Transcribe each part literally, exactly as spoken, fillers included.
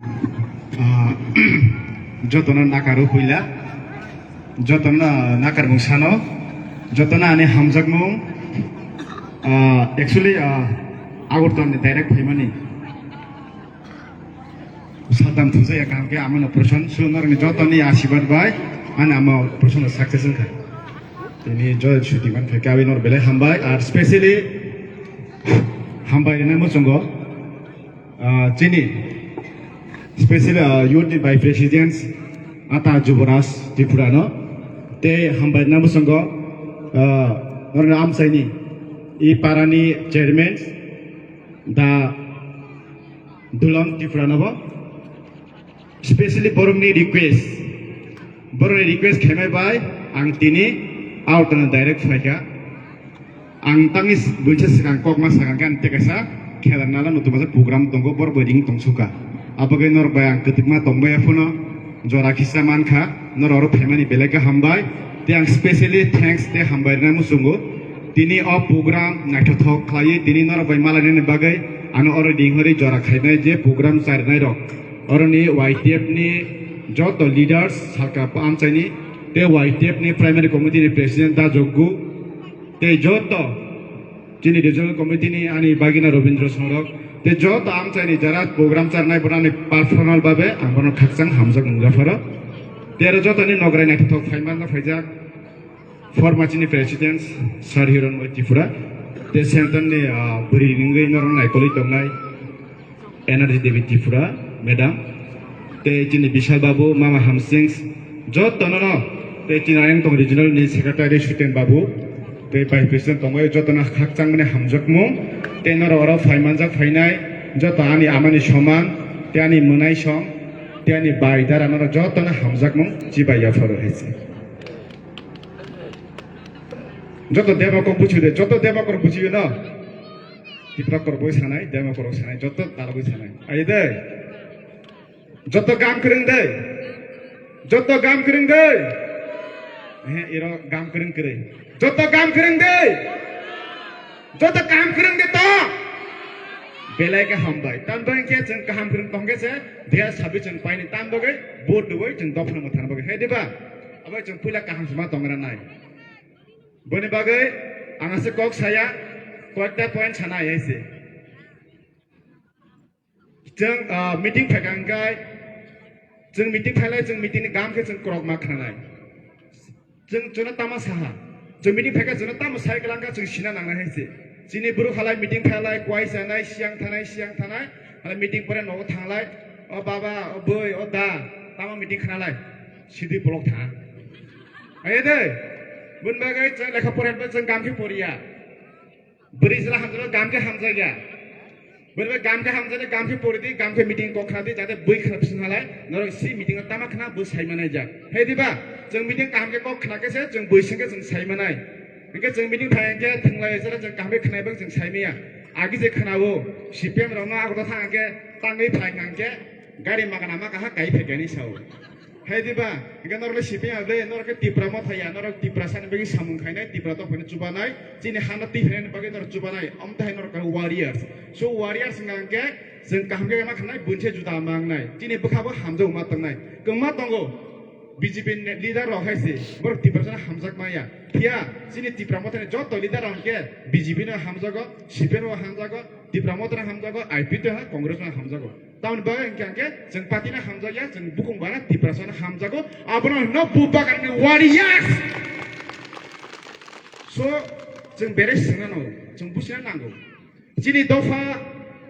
Ah, jotono nakaro puila, jotono nakarmung sano, jotono ani hamjakmung. Ah, actually, ah, Agartala ni direct phaimani. Sadam thujaya kaham khe amano operation, so norokni jotoni asibad bai ani ama operation success wngkha. Tini joy chuti man khe kawi nor belai hambai, ar specially hambai rina muchungo. Ah, chini special, ah, youth ni vice president ata Juboraj Tripura no te hambai na muchungo, ah, norokni amchaini i parani chairman da Dulam Tripura no bo specially borokni request, borokni request khaimai bai ang tini Agartala direct phaikha. Ang tangni buisa swkang kokma sakang khe ang tei kaisa khela nala nutuma program tongo, borok bai ring tongsuka. Abagwi norok bai ang kwtwkma tongbai phano jora khisa mankha, norok oro phaimani belai khe hambai. Tei ang specially thanks tei hambai rwna muchungo. Tini o program naithothok khlaiwi tini norok bai malainani bagwi ano oro ring hori jora khainai je program charinai rok. Oroni Y T F ni joto leaders salka amchaini tei Y T F ni primary committee ni president da Joggu tei joto chini regional committee ni ani bagina Robindra Songrok tei joto amchaini jara program charnai borani personal babe ang bono khakchang hamjak nungjapharo. Tei aro jotoni nograi naithothok phaimano phaijak former chini president Sir Hironmoy Tripura tei center ni, ah, bwrwi ringwi norok naikolwi tongnai. Energy Devi Tripura, madam, tei chini Bishal Babu, Mama Hamsing, jotono no, tei chini ayang tong regional ni secretary Suten Babu, tei vice president tongo, jotono khakchangmani hamjakmung, tei norok oro phaimanjak phainai, joto ani amani soman, tei ani mwnai song, tei ani bai dara norok jotono hamjakmung, chibai yapharo hai se. Joto deba kok buchiyo de, joto deba kok buchiyo no. Tipra korok boi sanai, dema korok sanai, joto dalogwi sanai. Ayo de. Joto gam kwrwng de. Joto gam kwrwng de. He, iro gam kwrwng kwrwi. Joto gam kwrwng de. Joto gam kwrwng de to. Belai khe hambai. Tambai khe chwng kaham kwrwng tong khe se, dia sabi chwng paini tam bagwi, vote dubui chwng dophano mwthang bagwi. He diba? Abo chwng puila kaham sima tong ra nai. Boni bagwi ang ase kok saya, koyekta point sana hai se. Chwng, ah, meeting phaikha hwnkhe, chwng meeting phailai, chwng meeting ni gam khe chwng korokma khnanai. Chwng, chwngno tamo saha. Chwng meeting phaikha chwngno tamo sai kwlangkha chwng sina nangnai hai se. Chini borok halai meeting phailai, kuai chanai, siyang thanai, siyang thanai. Halai meeting pore nogo thanglai. O baba, o boi, o da, tamo meeting khnalai. Sidi bolok tha. Aye de. Bun bagwi chwng lekha pore hwnba chwng gam khe poriya. Bwrwi jwla hamjalo gam khe hamjakya. Bwrwi gam khe hamjale gam khe pori di, gam khe meeting kok khna di, jate bui khna bwswng halai, norok si meeting o tama khna bwsai manai jak. He diba? Chwng meeting kaham khe kok khna khe se, chwng bui sing khe chwng sai manai. Hinkhe chwng meeting phai hinkhe thwnglai jala chwng kaham khe khnai bak chwng sai maya. Agi je khnao, C P M rokno agoda thang hinkhe tangwi phai hinkhe gari magana ma kaha kai phai kani sao. Hai diba? Hinkhe norok le C P M le, norok khe Tipra Motha ya, norok Tiprasa ni bagwi samung khainai, Tipra tongphani chubanai, chini hano twi phainani bagwi norok chubanai, omo tahai norok kha warriors. So warriors wngkha hinkhe chwng kaham khe ma khanai, buinse juda ma wngnai, chini bwkha bo hamjak ma tongnai. Kwma tongo, B J P ni leader rok hai se, borok Tiprasa no hamjak ma ya. Phiya chini Tipra Motha ni joto leader rok hinkhe B J P no hamjago, C P M no hamjago, Tipra Motha no hamjago, I P T no, Congress no hamjago. Tamoni bagwi hwnkhe hwnkhe chwng party no hamjakya, chwng bukung bara Tiprasa no hamjago, abono hwno Bubagrani warriors. So, chwng bere swngna nango, chwng buchina nango. Chini dopha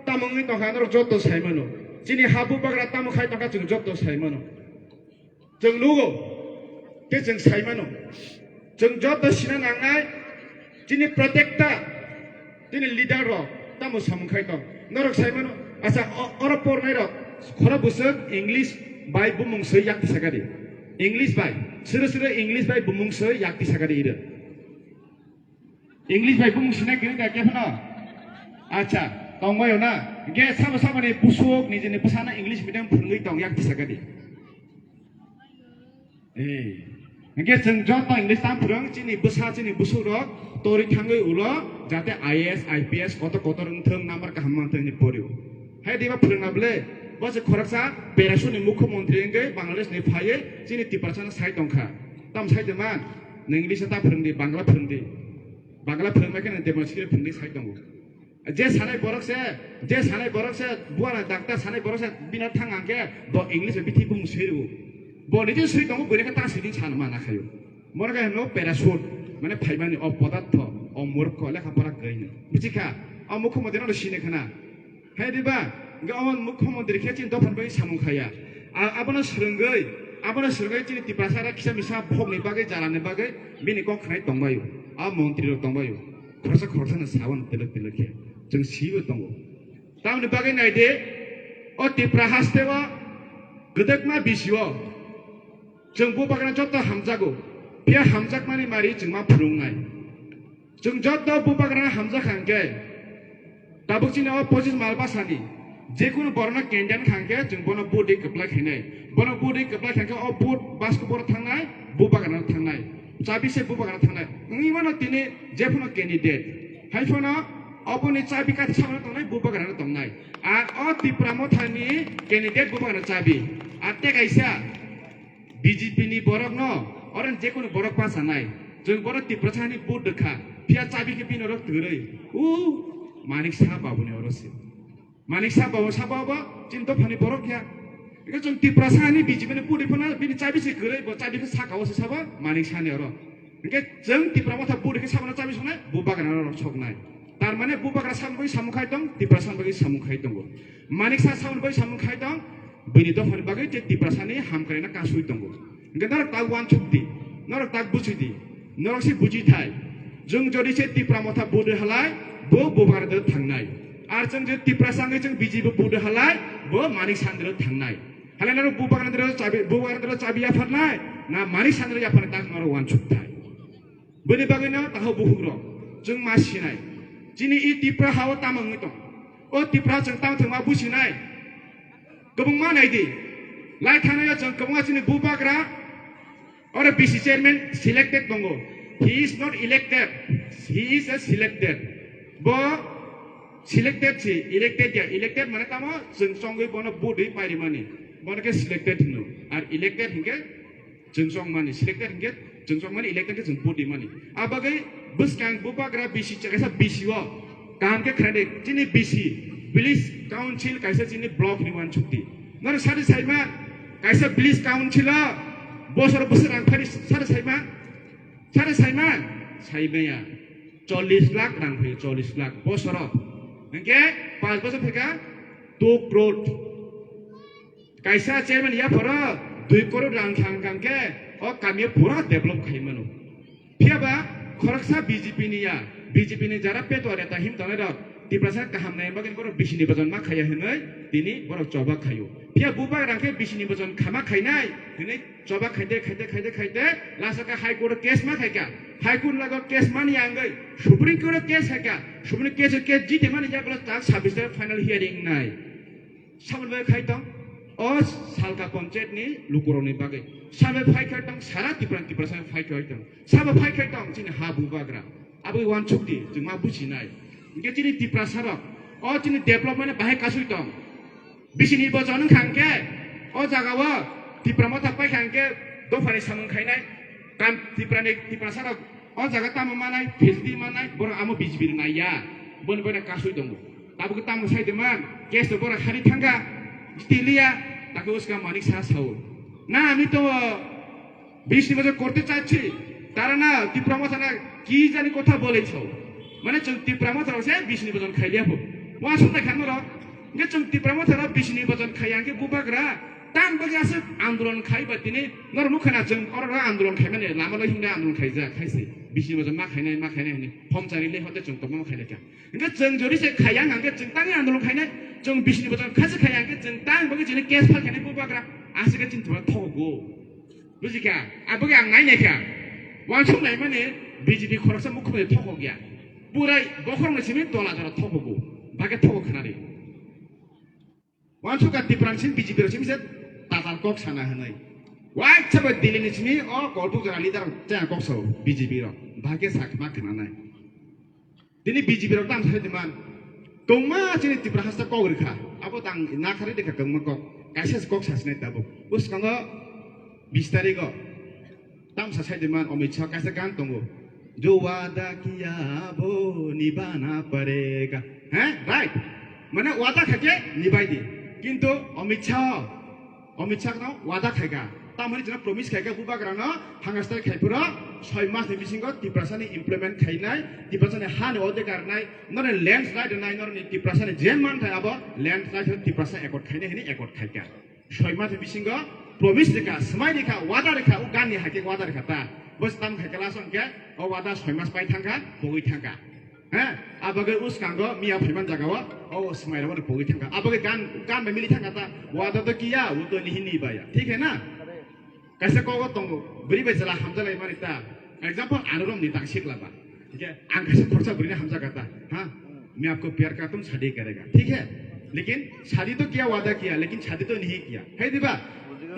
tamo wngwi tongkha norok joto sai mano. Chini ha Bubagra tamo khai tongkha chwng joto sai mano. Chwng nugo, tei chwng sai mano. Chwng joto sina nangnai, chini protector, chini leader rok, tamo samung khai tong. Norok sai mano, acha, o-, oro pornai rok, khoro bwswk English bai bumung swi yak tisa kadi. English bai, siro siro English bai bumung swi yak tisa kadi iro. English bai bumung sinai kwrwi da khe phano. Acha, tongbaio na. Ge sabo sabo ni busuk ni jini bwsano English medium phwrwngwi tong yak tisa kadi. Eh. Ge chwng joto English tam phwrwng chini bwsa chini busuk rok tori thangwi ulo jate I A S, I P S kotor kotor wngthwng number kaham manthwng ni porio. Hai diba phwrwngna bwle. Bo se khoroksa parachute ni mukhyamantri wngwi Bangladesh ni phaiwi chini Tiprasa no sai tongkha. Tam sai tongma, nwng English ta phwrwngdi, Bangla phwrwngdi. Bangla phwrwngma khe nwng Devanagari phwrwngdi sai tongo. Je sanai borok se, je sanai borok se, buana doctor sanai borok se bina thang hwnkhe bo English bai bithi bung swi rwo. Bo niji swi tongo, buini khe ta swi din san mana khayo. Mono khe hino parachute, mane phaimani o podartho, o murkho, lekha pora kwrwi ni. Bichikha, o mukhyamantri no sini khana. Hai diba, hwnkhe omo mukhyamantri khe chini dophani bagwi samung khaya. A-, abono swrwngwi, abono swrwngwi chini Tiprasa ra kisa misa bhogni bagwi, jarani bagwi bini kok khnai tongbaio. A montri rok tongbaio. Khoroksa khoroksano sabono telek telek khe. Chwng sibo tongo. Tamoni bagwi naidi, o Tipra haste o kwdwkma bisio chwng bubagrano joto hamjago. Phiya hamjakmani mari chwng ma phwrwngnai. Chwng joto bubagrano hamjak kha hwnkhe, tabuk chini o pochis mal bwsani jekunu borokno candidate kha hwnkhe, chwng bono vote di kwplai khainai. Bono vote di kwplai kha hwnkhe, o vote basko boro thangnai, bubagrano thangnai. Chabi se bubagrano thangnai. Wngwi mano tini jephano candidate. Hai phano oboni chabi kaisa sabano tongnai, bubagrano tongnai. Ar o Tipra Mothani candidate bubagrano chabi. Ar tei kaisa, B J P ni borokno, oro jekunu borok bachanai. Chwng borok Tiprasa hani vote rwkha. Phiya chabi khe bini oro twrwi. U, Manik Saha babuni oro se. Manik Saha babu, Saha babu, chini dophani borok ya. Hwnkhe chwng Tiprasa hani B J P ni vote phano bini chabi se kwrwi, bo chabi khe saka o se sabo Manik Saha ni oro. Hwnkhe chwng Tipra Motha vote khe sabano chabi songnai, bubagrano rok soknai. Tar mane bubagra saboni bagwi samung khai tong, Tiprasa ni bagwi samung khai tongo. Manik Saha saboni bagwi samung khai tong, bini dophani bagwi tei Tiprasa ni hamkraino kasui tongo. Hwnkhe norok tak uansuk di, norok tak buchi di, norok se buchi thai. Chwng jodi se Tipra Motha vote halai, bo bubagra do thangnai. Ar chwng je Tiprasa wngwi chwng B J P vote halai, bo Manik Saha ni do thangnai. Halai norok bubagra do chabi, bubagra do chabi yapharnai, na Manik Saha ni do yapharnai, tak norok uansuk thai. Bini bagwino taho bukhuk rok chwng ma sinai. Chini i Tipra hao tamo wngwi tong. O Tipra chwng tamo thwngma businai. Kwbangma naidi. Lai thangnaio chwng kwbangma chini bubagra. Oro B C chairman selected tongo. He is not elected. He is a selected. Bo selected si, elected ya. Elected mane tamo chwng chongwi bono vote wi pairimani. Bono khe selected hino. Ar elected hinkhe chwng chongmani, selected hinkhe chwng chongmani, elected khe chwng vote rimani. A bagwi bwskang bubagra B C, kaisa B C o kaham khe khlaidi. Chini B C, village council kaisa chini block ni uansukdi. Norok sadi saima, kaisa village council o bosor bosor rang phari sadi saima, sadi saima, saimaya. Chollish lakh rang phai, chollish lakh bosoro. Hinkhe panch bosor phaikha two crore. Kaisa chairman yaphoro dui crore rang thang thang khe o kamio pura develop khai mano. Phiya ba khoroksa B J P ni ya, B J P ni jara peto neta him tongnai rok Tiprasa kaham nai bagwi borok B C ni bojon ma khaiya hinwi tini borok choba khaio. Phiya bubagra khe B C ni bojon khama khainai hinwi choba khaite, khaite, khaite, khaite last o khe High Court o case ma khaikha. High Court lago case mani ya wngwi Supreme Court o case khaikha. Supreme Court o case jiti mani ya bwla tak sabis final hearing nai. Samani bai khai tong, o Salka Panchayat ni lukurok ni bagwi. Samani bai khai tong, sara Tripura, Tripura samani bai khai tong. Sabo bai khai tong, chini ha bubagra. Aboni uansuk di, chwng ma buji nai. Hinkhe chini Tiprasa rok, o chini development bahai kasui tong. B C ni bojon wngkha hinkhe, o jaga o Tipra Motha pai kha hinkhe, dophani samung khainai. Kam Tripura ni, Tiprasa rok, o jaga tamo manai, facility manai, borok amo B J P rok nai ya. Boni bai kasui tongo. Tabuk tamo sai de man, case to borok hari thangkha, jiti liya, তাকে उसका মানিক সাহা sao. না, আমি তো বিশ বছর করতে চাচ্ছি, তারা না, Tipra Motha na ki jani kotha bolei sao. মানে chwng Tipra Motha rok se বিশ বছর khai liya bo. Wa sung nai khan norok, nge chwng Tipra Motha rok বিশ বছর khai yang ke bubagra, tang bagi aswk andolon khai ba tini, norok nukha na chwng oro andolon khai mane, lama lo himle andolon khai ja, khai se, বিশ বছর ma khainai, ma khainai hini, phom chari le hote chwng tongma khai le kha. Hingke chwng jodi se khaya hingke chwng tangwi andolon khainai, chwng bisini bochon khaisa khaya hingke chwng tang bagwi chini case file khainai bubagra, aswk khe chini thwngmano thogo. Bujikha? Aboni ang nai naikha. Wansuk naimani B J P khoroksa mukhumani thokok ya. Burai bokhorokni simi tola jora thokogo. Bagwi thokok khnari. Wansukha Tiprani simi B J P rok simi se tatal kok sana hwnwi. Waisa bai Delhi ni simi o Koltuk jora leader chaya kok sao B J P rok. Bagwi sak ma khnanai. Tini B J P rok tamo sai di man. Kwbangma chini Tipra hasta kok rwkha. Abo tang nakhari dekha kwbangma kok. Kaisa se kok sasinai tabuk. Bwskango bis tarigo. Tamsa sai de man Amit Shah kaisa gan tongo. Jo wada kiya wo nibhana padega. He? Right. Mane wada khaikhe nibai di. Kintu Amit Shah, Amit Shah no wada khaika. Tamoni jino promise khaika bubagrano hangastai khaiphuru soi mas ni bisingo Tiprasani implement khainai, Tiprasani hani odekar nai, nore landslide nai, nore ni Tiprasani jen man thai abo landslide Tiprasa accord khainai hini accord khaika. Soi mas ni bisingo promise rikha, swmai rikha, wada rikha, o gan ni hai khe wada rikha ta. Bo se tam khai khe last hwnkhe o wada soi mas pai thangkha, pogwi thangkha. He, abagwi uskango miya phaiman jagao, o swmai rok pogwi thangkha. Abagwi gan, gan bai mili thangkha ta, wada to kiya, wo to nihi ni baya. Thik hai na? Kaisa kogo tongo, bwrwi bai chwla hamjalai mani ta. Example, ano romni tang sikla ba. Hingke ang kaisa khoroksa bwrwini hamjakha ta. Ha? Main aapko pyar karta hoon, shaadi karega. Thik hai? Lekin shaadi to kiya, wada kiya, lekin shaadi to nahi kiya. Hai diba?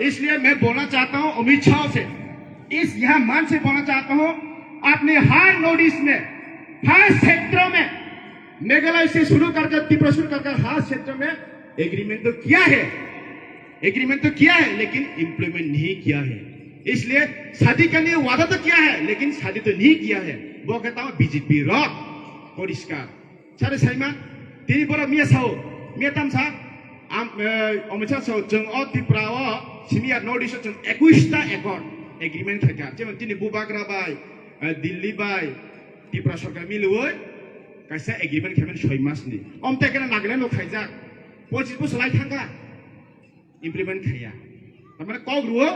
Isliye main bolna chahta hoon Amit Shah se, is yahan man se bolna chahta hoon, aapne har North East mein, har kshetra mein, Meghalaya se shuru karke Tripura shuru karke har kshetra mein agreement to kiya hai. Agreement to kiya hai, lekin implement nahi kiya hai. Isliye shaadi ke liye wada to kiya hai, lekin shaadi to nahi kiya hai. Bo khe tamo B J P rok. Poriskar. Sare saima, tini borok miya sao, miya tamsa, am, eh, Amit Shah sao, chwng o Tripura o, simi ya North East o chwng ekush ta accord, agreement khaikha. Jemon tini Bubagra bai, eh, Delhi bai, Tripura sorkar miliwi, kaisa agreement khaimani soi mas ni. Omte kena Nagaland o khaijak, pochis bosor lai thangkha. Implement khaiya. Tamani kok ruo,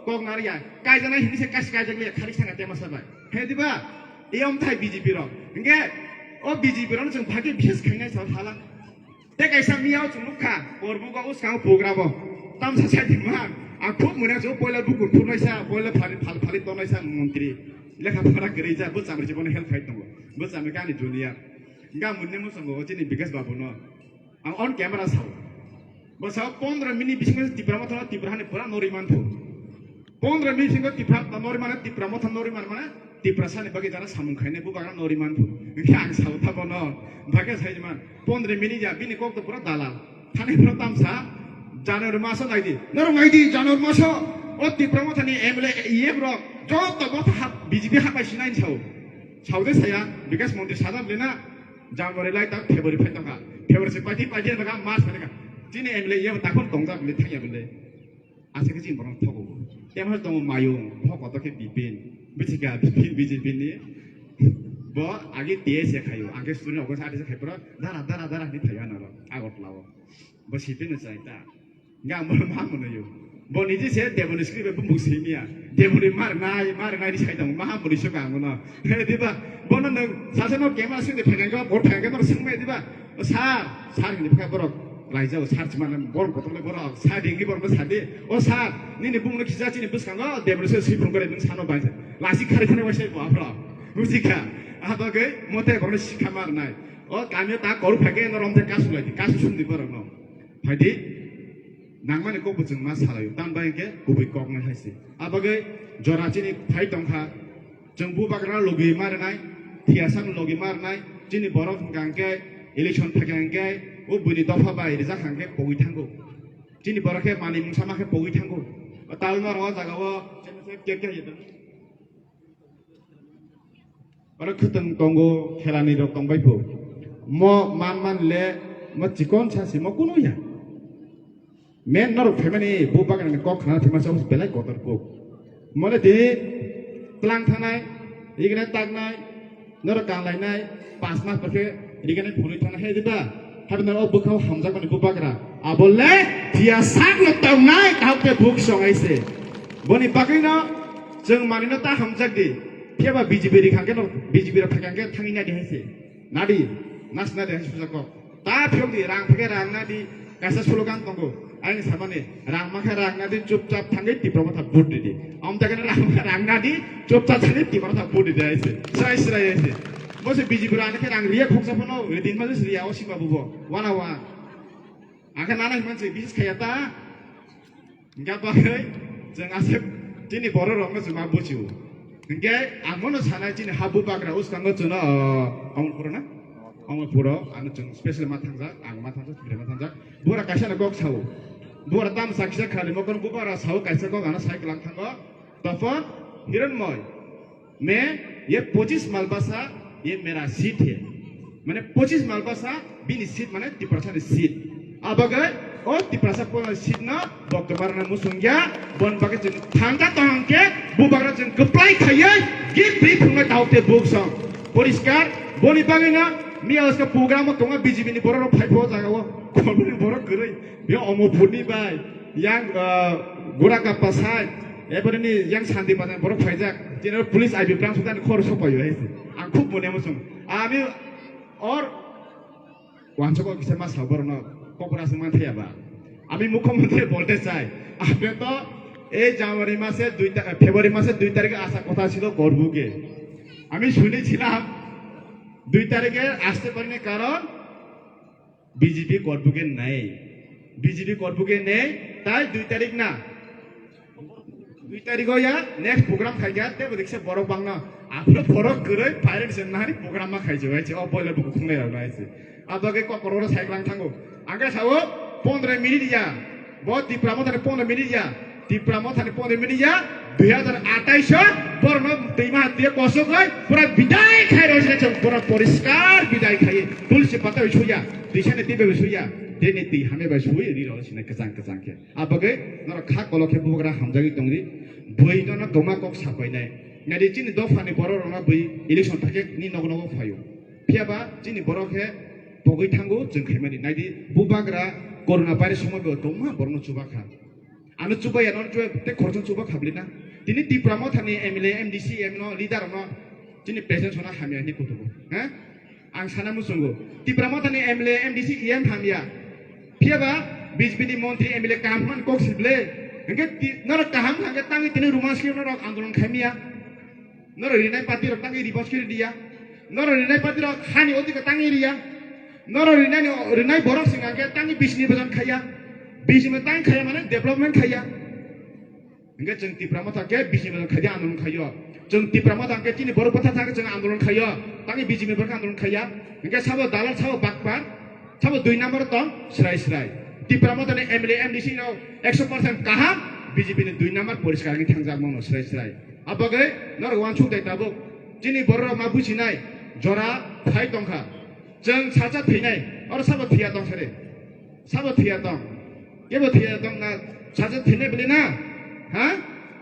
kok nariya. Kaijaknai hini se kaisa kaijak liya, khari sanga tema sabai. He diba? Eyom thai B J P rok. Hingke o B J P rok no chwng phage bises khainai sa thala. Te kaisa miya o chwng nukha, Korbugo o swkang program o. Tamsa sai di man. Ang khub mwnang jo poila bukur phurnaisa, poila phali phal phali tonnaisa montri. Lekha pora kwrwi ja, bo chamri se bono help khai tongo. Bo chamri kani junior. Ga munne mo songo o chini Bikash Babu no. Ang on camera sao. Bo sao pondro minute bisingo Tipra Motha no Tipra hani pura nori manthu. Pondro minute bisingo Tipra nori mane Tipra Motha nori mane mane Tiprasani bagwi jara samung khaine bo bagra nori manthu. Hingke ang sao ta bono. Bhage sai man. Pondro minute ya bini kok to pura dalal. Thani pura tamsa. January maso naidi. Norok naidi January maso. O Tipra Mothani M L A E M rok. Joto bo ha B J P hapai sinai sao. Sao de saya. Bikash Montri sadam lena. January lai tak February phai tongkha. February se paiti paiti tongkha, March phai tongkha. Chini M L A ya takon tongjak bile thangya bile. Ase khe chini borok thogo. Temo tongo mayung, thok kotor khe Bipin. Bichika Bipin B J P ni. Bo agi T S A khayo. Angke student ogo sa T S A khai pura. Dara dara dara ni thaya naro. Agot lao. Bo sipin no chai ta. Nga mo ma mo yo. Bo ni je se deboni script bumbu simiya. Deboni mar nai, mar nai ni sai dong. Ma mo ni so ka mo no. He diba? Bono nang sasa no camera sing de phai ga, bor phai ga no sing me diba? O sir, sir ni phai borok. Lai jao sir chima nang bor kotor le borok. Sir dingi borok sa de. O sir, nini bung no kisa chini bus kango deboni se sipung gore nang sano bai. Lasi khari khane wai sai bo afro. Musika. Abagai mote borok sikha mar nai. O kami ta kor phai ga no rom te kasu lai di. Kasu sum di borok no. Phaidi, nangmani kokbo chwng ma salaio, tamni bagwi khe kubui kok nai hai se. A bagwi jora chini phai tongkha, chwng bubagrano logi ma rwnai, thiyasano logi ma rwnai, chini borok hwnkha hwnkhe election phaikha hwnkhe o buini dopha bai rijak hwnkhe pogwi thango. Chini borok khe manwi mungsa ma khe pogwi thango. O talno rw o jaga o chini se kek khe. Oro khwtwng tongo, khelani rok tongbai pho. Mo man man le, mo chikon sa si, mo kunu ya. Men norok phaimani, bo bagan ni kok khana thima sa belai kotor kok. Mo le tini tlang thanai, igna taknai, norok kang lainai, pas mas bakhe, rigana phunui thanai, he dita. Habi norok o bwkhao hamjakmani bo bagra. Abo le, thiya sak no tongnai, kaham khe buk song ai se. Boni bagwi no, chwng manwi no ta hamjak di. Phiya ba B J P ri khangkhe no, B J P rok phaikha khe thangwi nadi hai se. Nadi, nas nadi hai se sujak kok. Ta phiyok di, rang phakhe rang nadi, kaisa slogan tongo. Aini samani, rang makhe rang nadi, chupchap thangwi Tipra Motha vote ridi. Amta khe rang makhe rang nadi, chupchap thangwi Tipra Motha vote ridi hai se. Srai srai hai se. Bo se B J P rang khe rang riya khoksa phano, ridin ma se riya o sima bubo. Wana wa. Angkhe nana himan se bisis khaya ta. Hingke bagwi chwng aswk chini borok rokno chwng ma buchio. Hingke ang bono sanai chini habu bagra uskango chwngno, o, Amun Pura na? Omo puro ano chwng special ma thangjak, ang ma thangjak, Tripura ma thangjak. Bora kaisa no kok sao. Bora tam sakisa khali mokon bubara sao kaisa kok ano sai klang thango. Topon Hiranmoy. मैं ये पच्चीस मालपासा, ये मेरा सीट है। Mane pochismal basa bini seat mane Tiprasa ni seat. Abagai o Tiprasa pona seat no bokto barana musungya, bon bagai chwng thangka tongkhe bubagra chwng kwplai khaiye git bri phunga taukte buksong. Poriskar, boni bagwi no miya oska program o tonga B J P ni borok rok phai pho jaga o, kolbini borok kwrwi, biya omo phurni bai, yang, ah, gura ka pasai, ebarini yang santi pasai borok phaijak, tini police I B prang sudan khor sopayo hai. Ang khub mone musung. Ami Or wansoko kisa ma sabo rokno kokra sing man thaya ba. আমি মুখ্যমন্ত্রী বলতে চাই, আপনি তো এই জানুয়ারি মাসের দুই তা-, ফেব্রুয়ারি মাসের দুই তারিখে আসা কথা ছিল করবুকে। আমি শুনেছিলাম দুই তারিখে আসতে পারেনি, কারণ বিজেপি করবুকে নেই। বিজেপি করবুকে নেই, তাই দুই তারিখ না, দুই তারিখ হইয়া next program খাইগা, tebo dikse borok bangno. Aphuru borok kwrwi pirate se nari program ma khaijak hai se, o boiler buku khungnai rok nai se. Abagwi kokrok ro cycle ang thango. Angkhe sao pondro minute ya. Bo Tipra Motha ni pondro minute ya. Tipra Motha ni pondro minute ya. Dui hazar atais o borokno twima tiya kosok hai pura bidai khai rw se chwng pura poriskar bidai khai. Tulsi pata bai suya, tisa ni tibe bai suya, dini twi hame bai sui ri rw se kwchang kwchang khe. Abagwi norok kha kolok khe bubagra hamjagwi tongdi. Bui nono kwma kok sapainai. Naidi chini dophani borok rokno bui election thakhe ni nogo nogo phaio. Phiyaba chini borok khe pogwi thango chwng khaimani. Naidi bubagra corona virus somoibo kwma borokno chubakha. Ano chubaya nono chubaya tei khoroksa chubakha bwlwi na. Tini Tipra Mothani M L A, M D C, M no leader rokno chini president sona hamya hinwi kutugo. He? Ang sana muchungo. Tipra Mothani M L A, M D C, E M hamya. Phiyaba B J P ni montri M L A kaham hwnmani kok si ble. Hwnkhe ti-, norok kaham hwnkhe tangwi tini Roman script norok andolon khaimiya. Norok rinai party rok tangwi Roman script riya. Norok rinai party rok hani odhikar tangwi riya. Norok rinai ni, rinai borok sing hwnkhe tangwi B J P ni bojan khaiya. B J P ni tang khaiya mane development khaiya. Hingke chwng Tipra Motha khe B J P bai khaidi andolon khaio. Chwng Tipra Motha hingke chini borok bwtha thangkhe chwng andolon khaio. Tangwi B J P bai andolon khaiya. Hingke sabo dalal, sabo bakpar, sabo dui number tong, srai srai. Tipra Motha ni M L A, M D C rok ekso percent kaham, B J P ni dui number poriskar wngwi thangjak mano srai srai. Abagwi norok uansuk dai tabuk. Chini borok rok ma bujinai, jora phai tongkha. Chwng salsa thwinai, oro sabo thwiya tong sare. Sabo thwiya tong. Kebo thwiya tong na, salsa thwinai bwlwi na? Ha?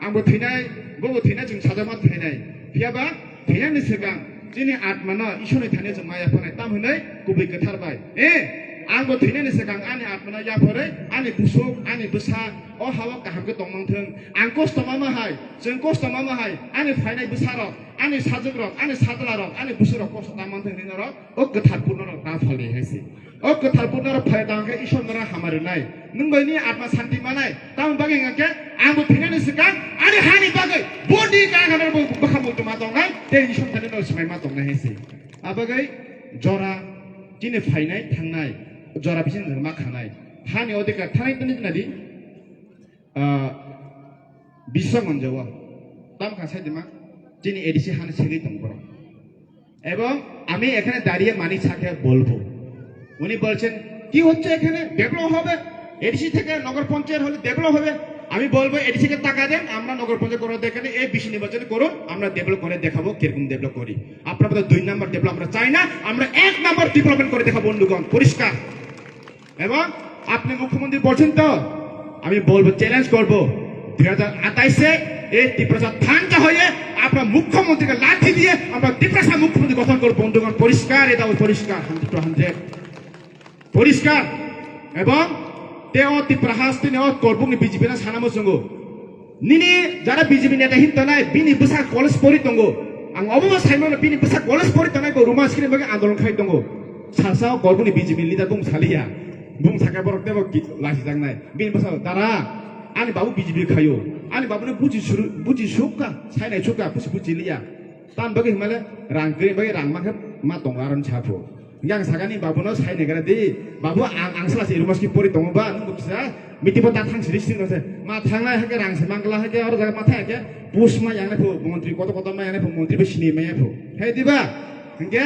Angbo thwinai, bobo thwinai, chwng sajama thwinai. Phiyaba thwinani swkang chini atmano Ishorni thani chwng ma yapharnai. Tam hwnwi kubui kwthar bai. Eh, angbo thwinani swkang ani atmano yapharwi ani busuk, ani bwsa o hao kaham khe tongmang thwng. Ang kosto mama hai, chwng kosto mama hai, ani phainai bwsarok, ani sajwkrok, ani sajlarok, ani busurok kosto ta man thwng hinwi norok o kwthar purno rok ta phali hai se. O kwthar purno rok phai tang khe Ishwar nora hamari nai. Nwng bai ni atma santi manai. Tamo bagwi hwnkha khe ang bo thwinani swkang ani hani bagwi boni kagana bo bwkha muitu ma tongnai, tei Ishwar thani no swmai ma tongnai hai se. Abagwi jora chini phainai thangnai, jora bising ma khanai. Hani odhikar thanai tini nadi. Ah, biswak manjao. Tam kha sai dima, chini A D C hani segwi tong borok. এবং আমি এখানে দাঁড়িয়ে মানিক সাকে বলবো, উনি বলছেন, "কি হচ্ছে এখানে? ডেভেলপ হবে? এডিসি থেকে নগর পঞ্চায়েত হলে ডেভেলপ হবে?" আমি বলবো, "এডিসি কে টাকা দেন, আমরা নগর পঞ্চায়েত করে দেখানে, এই বিশ নির্বাচনে করুন, আমরা ডেভেলপ করে দেখাবো, কিরকম ডেভেলপ করি। আপনার মতো দুই নাম্বার ডেভেলপ আমরা চাই না, আমরা এক নাম্বার ডেভেলপমেন্ট করে দেখাবো বন্ধুগণ, পরিষ্কার।" এবং আপনি মুখ্যমন্ত্রী বলছেন তো, আমি বলবো, চ্যালেঞ্জ করব, দুই হাজার আঠাইশে এই ত্রিপুরা থানটা হয়ে আপনার মুখ্যমন্ত্রীকে লাঠি দিয়ে আমরা ত্রিপুরা মুখ্যমন্ত্রী গঠন করব। বন্ধুগণ, পরিষ্কার, এটা পরিষ্কার, হান্ড্রেড টু হান্ড্রেড পরিষ্কার। এবং তেও ত্রিপুরা হাস্তিনি ও করবুকনি বিজেপি না সানামো সঙ্গো। Nini jara B J P neta hin tongnai, bini bwsa college pori tongo. Ang obo bo sai mano, bini bwsa college pori tongnai, bo Roman script bagwi andolon khai tongo. Salsa o Korbuni B J P leader bung saliya. Bung sakha borok tebo ki-, lachijaknai. Bini bwsa dara, ani babu B J P khaio. Ani babu ni buji suru, buji sukha, sainai sukha, busi buji liya. Tam bagwi himale rang kri bagwi rang ma khe ma tongo aron chapho. Yang sagani babu no sai negra di. Babu ang, ang sala si rumah ski pori tongo ba, nung kisa miti bo ta thang siri siri no se. Ma thang na hake rang se mangla hake oro jaga ma thang hake. Pus ma yang na pho montri koto koto ma yang na pho montri bo sini ma yang pho. Hai di ba? Hingke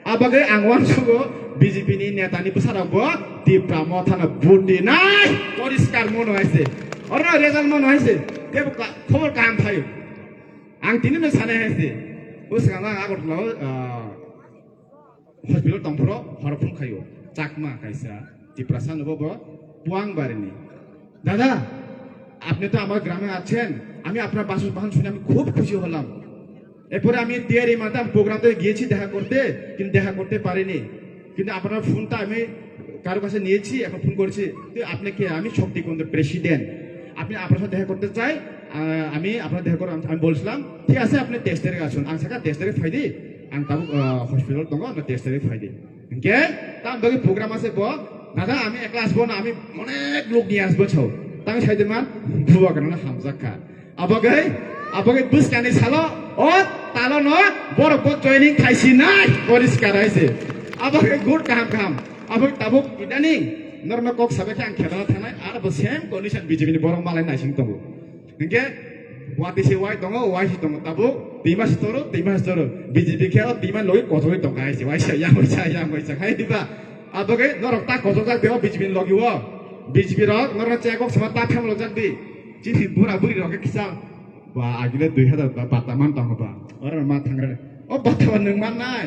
Abagwi ang uansugo B J P ni neta ni bwsarok bo Tipra Motha no vote di nai, poriskar mono hai se. Oro result mono hai se. Tebo ka-, khobor kaham thaio. Ang tini no sanai hai se. O swkang ang Agartala o, ah, hospital tongphuru horo phone khaio. Chakma kaisa Tiprasa no bo bo Puangbari ni. দাদা, আপনি তো আমার গ্রামে আছেন, আমি আপনার বাসস্থান শুনে আমি খুব খুশি হলাম। এরপরে আমি টিআরই মাতাম প্রোগ্রামে গিয়েছি দেখা করতে, কিন্তু দেখা করতে পারিনি। কিন্তু আপনার ফোনটা আমি কারো কাছে নিয়েছি, এখন ফোন করেছি। তো আপনি কে? আমি শক্তিকুঞ্জ প্রেসিডেন্ট। আপনি আপনার সাথে দেখা করতে চাই, আহ, আমি আপনার দেখা করে আমি, আমি বলছিলাম, ঠিক আছে, আপনি তেইশ তারিখ আসুন। আমি থাকা তেইশ তারিখ ফাইদি, আমি তাবুক, আহ, হসপিটাল তঙ্গ, আমরা তেইশ তারিখ ফাইদি। Hingke, tam bagwi program ase bo, dada, ami ekla asbo na, ami onek lok ni asbo chao. Tang sai de man, bubagra na hamjak kha. Abagwi, abagwi bwskani salo, o talo no, borok bo joining khaisi nai, poriskar hai se. Abagwi good kaham kaham. Abagwi tabuk idaning, norno kok sabai khe ang khela thanai, ar bo same condition B J P ni borok malai naising tongo. Hingke watwi se wai tongo, wai se tongo, tabuk twima se toro, twima se toro. B J P khe o twima logi kotorwi tongkha hai se, waisa, yang waisa, yang waisa, hai diba? Abagwi norok ta kotorjak de o B J P ni logi o. B J P rok norok chekok sama ta phem lojak di. Chini bura buri rok khe kisa. Ba, agile dui hazar ba, bata man tongo ba. Oro ma thangra. O bata ba nwng mannai.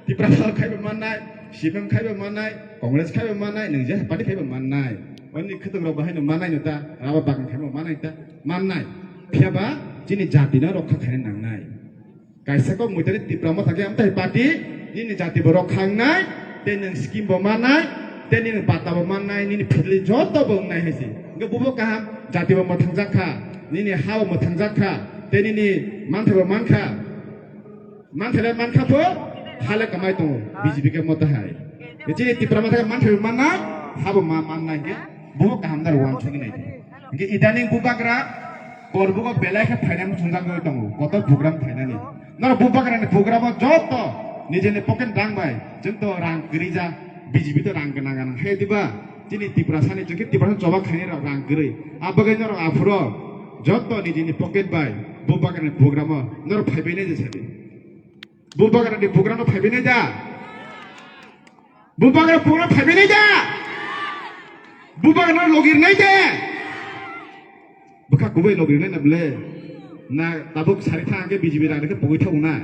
Tipra Motha khaiba mannai, C P M khaiba mannai, Congress khaiba mannai, nwng je party khaiba mannai. Oni khwtwng rok bahai no mannai no ta, raba bagan khaiba mannai ta, mannai. Phiya ba chini jati no rokha khaina nangnai. Kaisa kok muitani Tipra Motha khe amtai party, nini jati bo rokha wngnai, tei nwng scheme bo mannai, tei nini bata bo mannai, nini family joto bo wngnai hai se. Hingke bubo kaham, jati bo mwthangjak kha, nini ha bo mwthangjak kha, tei nini manthai bo mankha. Manthai le mankha pho, hale kamai tongo, B J P khe Motha hai. Chini Tipra Motha khe manthai mannai, habo ma mannai khe, bo kaham dar uansugwi nai. Hingke idaning bubagra, Korbugo belai khe phainani chungjagwi tongo, kotor program phainani. Norok bubagrani programo joto nijeni pocket rang bai, chwng to rang kwrwija, B J P to rang gwnang gwnang khe diba? Chini Tiprasa ni chwng khe Tiprasa choba khainai rok rang kwrwi. Abagwi norok aphuru joto nijeni pocket bai bubagrani programo norok phaibai nai je sadi. Bubagrani program no phaibai nai da? Bubagra program phaibai nai da? Bubagra no logir nai de? Bwkha kubui logir nai na ble? Na tabuk sari thang ke B J P rang khe pogwi thang na?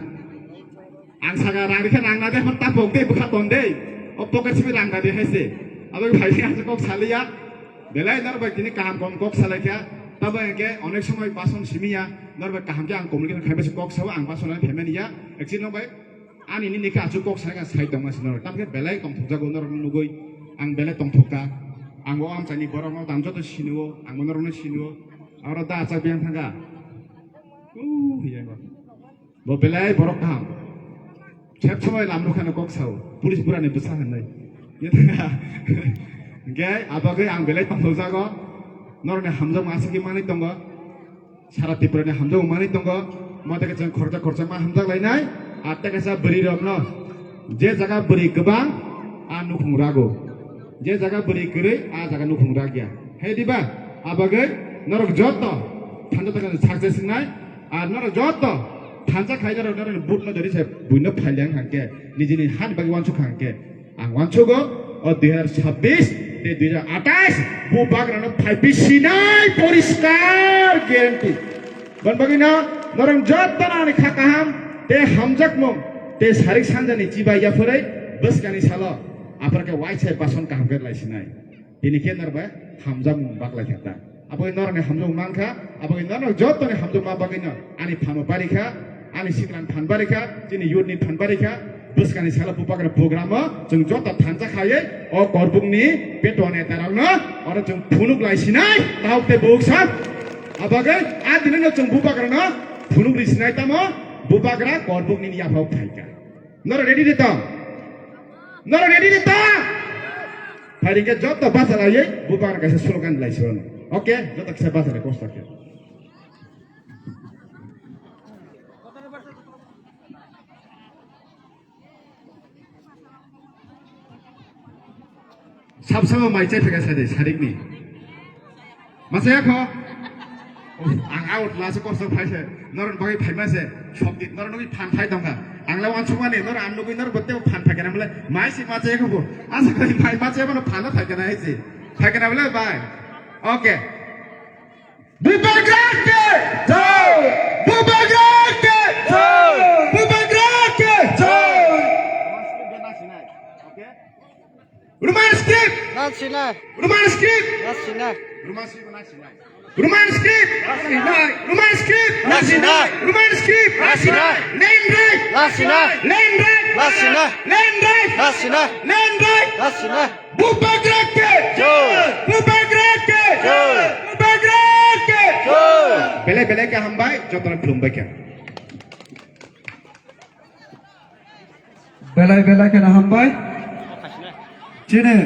Ang saka rang khe rang na de, hon ta pok de, bwkha ton de. O pocket sibi rang na de hai se. Abo phai khe ang kok saliya. Belai nor bai tini kaham kom kok salai kha. Tabo hingke onek somoi bason simi ya. Nor bai kaham khe ang communication khai bai se kok sao, ang bason ani phaimani ya. Actually nor bai ani nini khe achuk kok sai kha sai tongma se nor. Tam khe belai tongthok jago nor nugui. Ang belai tongthok kha. Ang o amchai ni borok no tam joto sini o, ang bo nor no sini o. Aro da achak biyang thang kha. Uh, hiya go. Bo belai borok kaham. Sep somoi lam rwkhano kok sao, police burani bwsa hinwi. Hingke abagwi ang belai tongthokjago. Norokni hamjakma aswk khe manwi tongo. Sara Tripurani hamjakma manwi tongo. Mo tei kaisa khoroksa khoroksa ma hamjak lainai. Ar tei kaisa bwrwi rokno je jaga bwrwi kwbang a nukhung rago. Je jaga bwrwi kwrwi a jaga nukhung ragya. He diba? Abagwi norok joto thanda thanda success wngnai. Ar norok joto thansa khai norok, norok ni vote no dori se buino phailiya wngkha khe, nijini hani bagwi uansuk kha khe, ang uansugo o dui hazar chabbish tei dui hazar atais bubagrano phaipi sinai poriskar guarantee. Bon bagwino norok joto nani kha kaham tei hamjakmung tei sarik sanjani chibai yapharwi bwskani salo aphar khe waisa bason kaham khe lai sinai. Tini khe norok bai hamjakmung baklai kha ta. Abo norokni hamjakmung mankha, abo norok jotoni hamjakma bagwino ani phanbo bari kha, ani siklani phan bari kha, chini youth ni phan bari kha. Bwskani salo bubagra program o chwng joto thansa khaiwi o korbukni beton eta rokno oro chwng phunuk lai sinai, tauk tei buksa. Abagwi a dinino chwng bubagrano phunuk ri sinai tamo bubagra korbukni yaphao phaikha. Norok ready de tong? Norok ready de tong? Phai ringkhe joto basa laiwi bubagra kaisa slogan lai sirwano. Okay, joto kisa basa lai kosto khe. Sab sabo mai chai phega sadi sarikni. Masa ya kho? Ang out last kosto phai se. Norok bagwi phaima se. Sobdi norok nugwi phan phai tongkha. Ang le wansukmani, nor ang nugwi nor botte phan phaikana bole, mai si ma chaya kho bo. Asa kori mai ma chaya bono phan phaikana hai si. Phaikana bole bai. Okay. Bubagra ke jai! Bubagra ke jai! Bubagra ke jai! Roman script! Nasina! Roman script! Nasina! Roman script! Roman script! Nasina! Roman script! Nasina! Roman script! Nasina! Land right! Nasina! Land right! Nasina! Land right! Nasina! Land right! Nasina! Bubagra ke jai! Bubagra ke jai! Bubagra ke jai! Belai belai khe hambai, jotono khulumbai khe. Belai belai kheno hambai. Chini